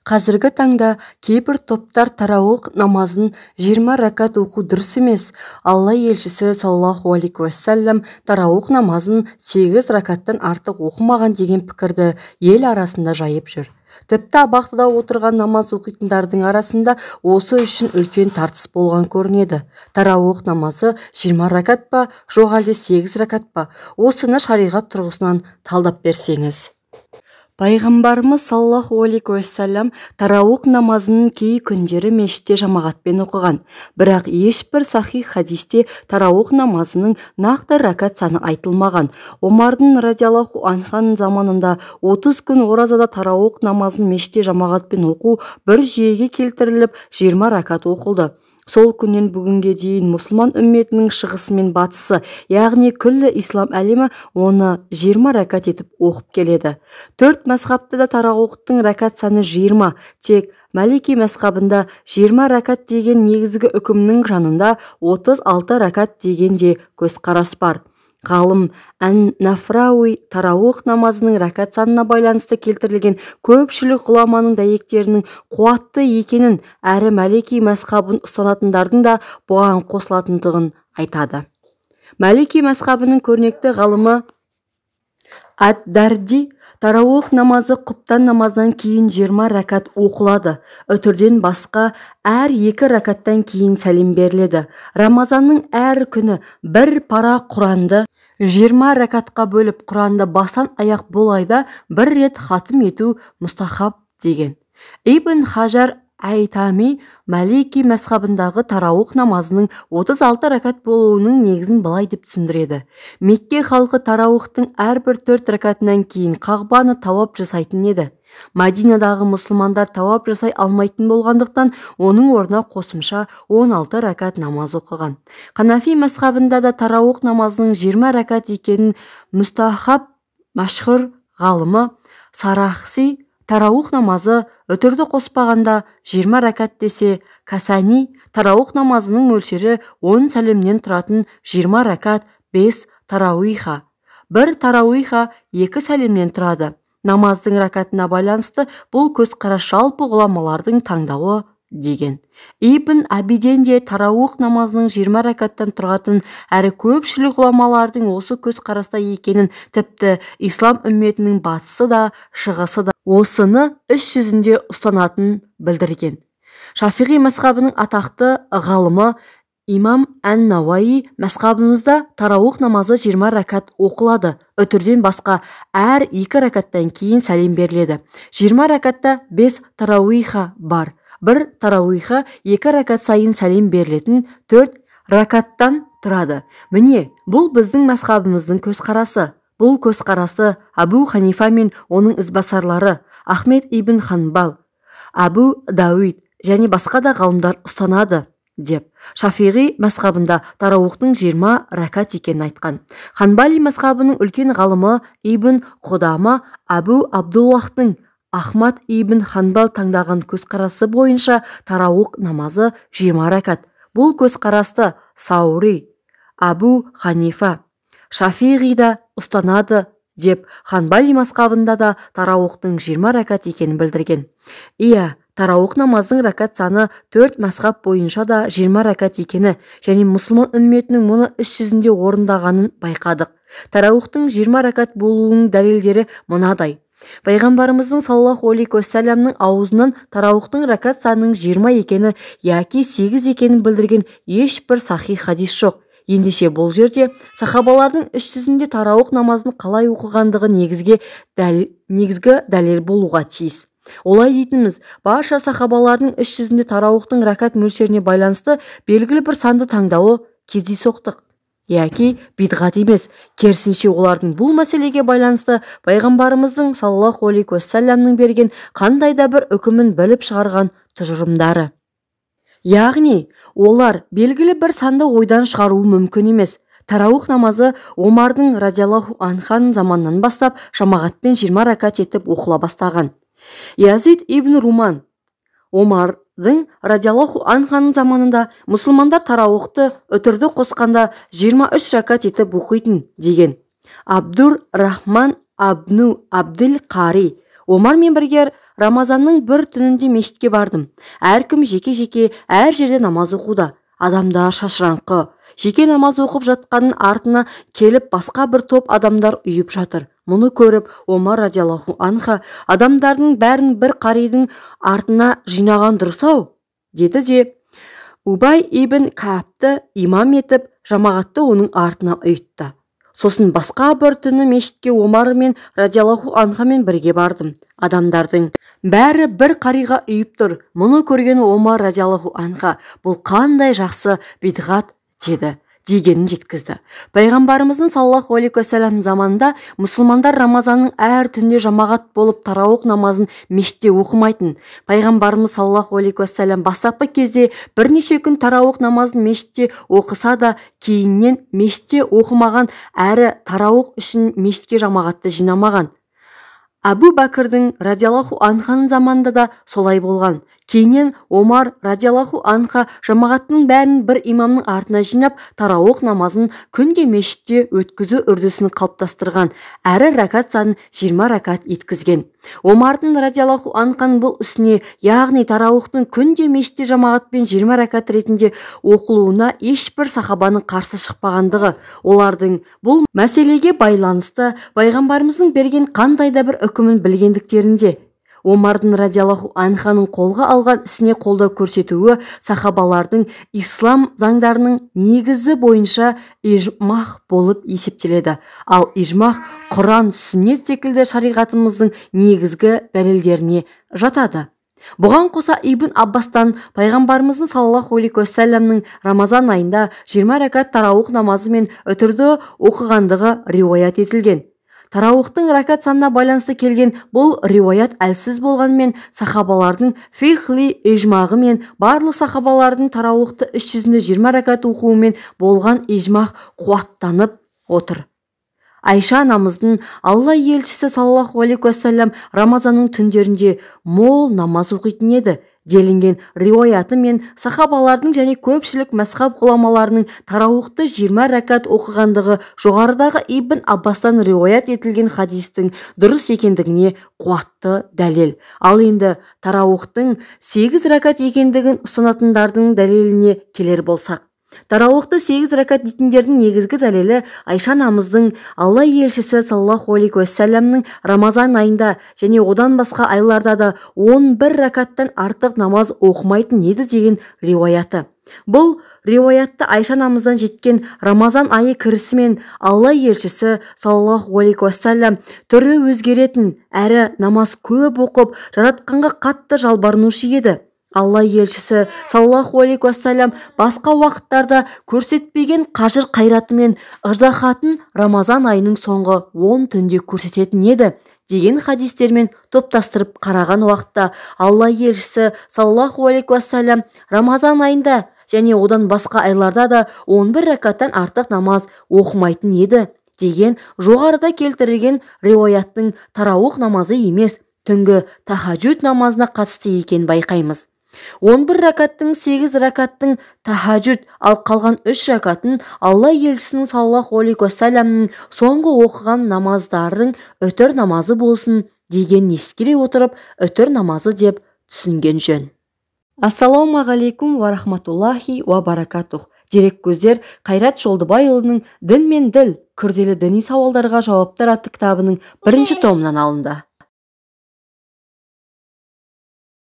Қазіргі таңда кейбір топтар тарауых намазын 20 ракат оқу дұрыс емес, Алла елшісі саллаллаху алейхи уассалам тарауых намазын 8 ракаттан артық оқымаған деген пікірді ел арасында жайып жүр. Тіпті абақтыда отырған намаз оқитындардың арасында осы үшін үлкен тартыс болған көрінеді. Тарауых намазы 20 ракат па, жоқ әлде 8 ракат па? Осыны шариғат тұрғысынан талдап берсеңіз. Пайғамбарымыз саллаллаху алейхи уассалам тарауых намазының кей күндері мешітте жамағатпен оқыған. Бірақ ешбір сахих хадисте тарауых намазының нақты ракат саны айтылмаған. Омардың радиаллаху анханың заманында 30 күн оразада тарауых намазын мешітте жамағатпен оқу бір жүйеге келтіріліп 20 ракат оқылды. Сол күннен бүгінге дейін мұсылман үмметінің шығысы мен батысы, яғни күллі ислам әлемі оны 20 ракат етіп оқып келеді. Төрт мәзһабта да тарауихтың ракат саны 20, тек Малики мәзһабында 20 ракат деген негізгі үкімнің жанында 36 ракат деген де көзқарас бар. Ғалым Ән-Нафрауи тарауих намазының ракат санына байланысты келтірілген көпшілік ғұламаның дәйектерінің қуатты екенін, әрі Малики мәзһабын ұстанатындардың да бұған қосылатындығын айтады. Малики мәзһабының көрнекті ғалымы Ад-Дарди тарауих намазы құптан намазынан кейін 20 ракат оқылады. Үтірден басқа әр 2 ракаттан кейін сәлем беріледі. Рамазанның әр күні бір пара Құранды 20 ракатқа бөліп, Құранды бастан аяқ бұл айда бір рет хатым ету мұстахаб деген. Ибн Хажар Айтами Малики мәзһабындағы тарауих намазының 36 ракат болуының негізін былай деп түсіндіреді. Мекке халқы тараухтың әрбір 4 ракатынан кейін Қағбаны тауап жасайтын еді. Мадинадағы мұсылмандар тауап жасай алмайтын болғандықтан, оның орнына қосымша 16 ракат намаз оқыған. Ханафи мәзһабында да тарауих намазының 20 ракат екенін мұстахаб машһүр ғалымы Сарахси тарауих намазы үтірді қоспағанда 20 ракат десе, Касани тарауих намазының мөлшері 10 сәлемнен тұратын 20 ракат 5 тарауиха. Бір тарауиха 2 сәлемнен тұрады. Намаздың ракатына байланысты бұл көзқарас жалпы ғұламалардың таңдауы деген. Ибн Абиден де тарауих намазының 20 ракаттан тұратын әрі көпшілік ғұламалардың осы көзқараста екенін, тіпті ислам үмметінің батысы да шығысы да осыны іс жүзінде ұстанатын білдірген. Шафиғи мәзһабының атақты ғалымы Имам Ән-Науаи мәзһабымызда тарауих намазы 20 ракат оқылады. Үтірден басқа әр 2 ракаттан кейін сәлем беріледі. 20 ракатта 5 тарауиха бар. Бір тарауиха 2 ракат сайын сәлем берілетін 4 ракаттан тұрады. Міне, бұл біздің мәзһабымыздың көзқарасы. Бұл көзқарасы Абу Ханифа мен оның ізбасарлары Ахмет ибн Ханбал, Абу Дауид және басқа да ғалымдар ұстанады деп. Шафиғи мәзһабында тараухтың 20 ракат екенін айтқан. Ханбали мәзһабының үлкен ғалымы Ибн Құдама Абу Абдуллахтың Ахмад ибн Ханбал таңдаған көзқарасы бойынша тараух намазы 20 ракат. Бұл көзқарасты Саури, Абу Ханифа, Шафиғи да ұстанады деп Ханбали мәзһабында да тараухтың 20 ракат екенін білдірген. Иә, тараух намаздың ракат саны 4 мәзһаб бойынша да 20 ракат екені және мұсылман үмметінің мұны іс жүзінде орындағанын байқадық. Тараухтың 20 ракат болуының дәлелдері мынадай. Пайғамбарымыздың саллаллаху алейхи уассаламның аузынан тараухтың ракат санының 20 екені яки 8 екенін білдірген ешбір сахих хадис жоқ. Ендеше бұл жерде сахабалардың іс жүзінде тараух намазын қалай оқығандығы негізгі дәлел болуға тиіс. Олай дейтініміз, барша сахабалардың іс жүзінде тараухтың ракат мөлшеріне байланысты белгілі бір санды таңдауы кездейсоқтық, яки бидғат емес. Керісінше, олардың бұл мәселеге байланысты пайғамбарымыздың саллаллаху алейхи уассаламның берген қандай да бір үкімін біліп шығарған тұжырымдары. Яғни, олар белгілі бір санды ойдан шығаруы мүмкін емес. Тарауих намазы Омардың радиаллаху анхан заманынан бастап жамағатпен 20 ракат етіп оқыла бастаған. Язид ибн Руман Омардың радиаллаху анханың заманында мұсылмандар тараухты үтірді қосқанда 23 ракат етіп оқитын деген. Абдур Рахман Абну Абдил Қари Омармен бірге Рамазанның бір түнінде мешітке бардым. Әркім жеке-жеке әр жерде намаз оқуда. Адамдар шашыраңқы. Жеке намаз оқып жатқанның артына келіп басқа бір топ адамдар ұйып жатыр. Мұны көріп, Омар радиаллаху анха адамдардың бәрін бір қаридің артына жинаған дұрыс-ау, деді де, Убай ибн Каабты имам етіп, жамағатты оның артына ұйытты. Сосын басқа бір түні мешітке Омар мен радиаллаху анхамен бірге бардым. Адамдардың бәрі бір қариға үйіп тұр. Мұны көрген Омар радиаллаху анха, бұл қандай жақсы бидғат, деді, дегенін жеткізді. Пайғамбарымыздың саллаллаху алейхи уассалам заманында мұсылмандар Рамазанның әр түнде жамағат болып тарауық намазын мешітте оқымайтын. Пайғамбарымыз саллаллаху алейхи уассалам бастапқы кезде бірнеше күн тарауық намазын мешітте оқыса да, кейіннен мешітте оқымаған, әрі тарауық үшін мешітке жамағатты жинамаған. Әбу Бәкірдің радиаллаху анханың заманында да солай болған. Кейіннен Омар радиаллаху анха жамағаттың бәрін бір имамның артына жинап, тарауық намазын күнде мешітте өткізу үрдісін қалыптастырған, әрі ракат санын 20 ракат еткізген. Омардың радиаллаху анханың бұл ісіне, яғни тарауықтың күнде мешітте жамағатпен 20 ракат ретінде оқылуына ешбір сахабаның қарсы шықпағандығы, олардың бұл мәселеге байланысты пайғамбарымыздың берген қандай да бір үкімін білгендіктерінде, Омардың радиаллаху анханың қолға алған ісіне қолдау көрсетуі сахабалардың ислам заңдарының негізі бойынша ижмах болып есептеледі. Ал ижмах Құран, сүннет секілді шариғатымыздың негізгі дәлелдеріне жатады. Бұған қоса Ибн Аббастан пайғамбарымыздың саллаллаху алейхи уассаламның Рамазан айында 20 ракат тарауық намазы мен үтірді оқығандығы риуаят етілген. Тарауықтың ракат санына байланысты келген бұл риуаят әлсіз болғанымен, сахабалардың фиқһи ижмағы мен барлық сахабалардың тарауықты іс жүзінде 20 ракат оқуымен болған ижмақ қуаттанып отыр. Айша анамыздың Алла елшісі саллаллаху алейхи уассалам Рамазанның түндерінде мол намаз оқитын еді делінген риуаяты мен сахабалардың және көпшілік мәзһаб ғұламаларының тарауықты 20 ракат оқығандығы жоғарыдағы Ибн Аббастан риуаят етілген хадистің дұрыс екендігіне қуатты дәлел. Ал енді тарауықтың 8 ракат екендігін ұстанатындардың дәлеліне келер болсақ, тарауықты 8 ракат дейтіндердің негізгі дәлелі Айша анамыздың Алла елшісі саллаллаху алейхи уассаламның Рамазан айында және одан басқа айларда да 11 ракаттан артық намаз оқымайтын еді деген риуаяты. Бұл риуаятты Айша анамыздан жеткен Рамазан айы кірісімен Алла елшісі саллаллаху алейхи уассалам түрі өзгеретін, әрі намаз көп оқып, жаратқанға қатты жалбарынушы еді. Алла елшісі саллаллаху алейхи уассалам басқа уақыттарда көрсетпеген қажыр қайраты мен ыждахатын Рамазан айының соңғы 10 түнде көрсететін еді деген хадистермен топтастырып қараған уақытта Алла елшісі саллаллаху алейхи уассалам Рамазан айында және одан басқа айларда да 11 ракаттан артық намаз оқымайтын еді деген жоғарыда келтірілген риуаяттың тарауық намазы емес, түнгі тахаджуд намазына қатысты екенін байқаймыз. 11 ракаттың 8 ракаттың тахаджуд, ал қалған 3 ракатын Алла елшісінің саллаллаху алейхи уассаламның соңғы оқыған намаздардың үтір намазы болсын деген ескере отырып, үтір намазы деп түсінген жөн. Ассалаумағалейкум ва рахматуллахи ва баракатух. Дереккөздер Қайрат Жолдыбайұлының «Дін мен діл: күрделі діни сауалдарға жауаптар» атты кітабының бірінші томынан алынды.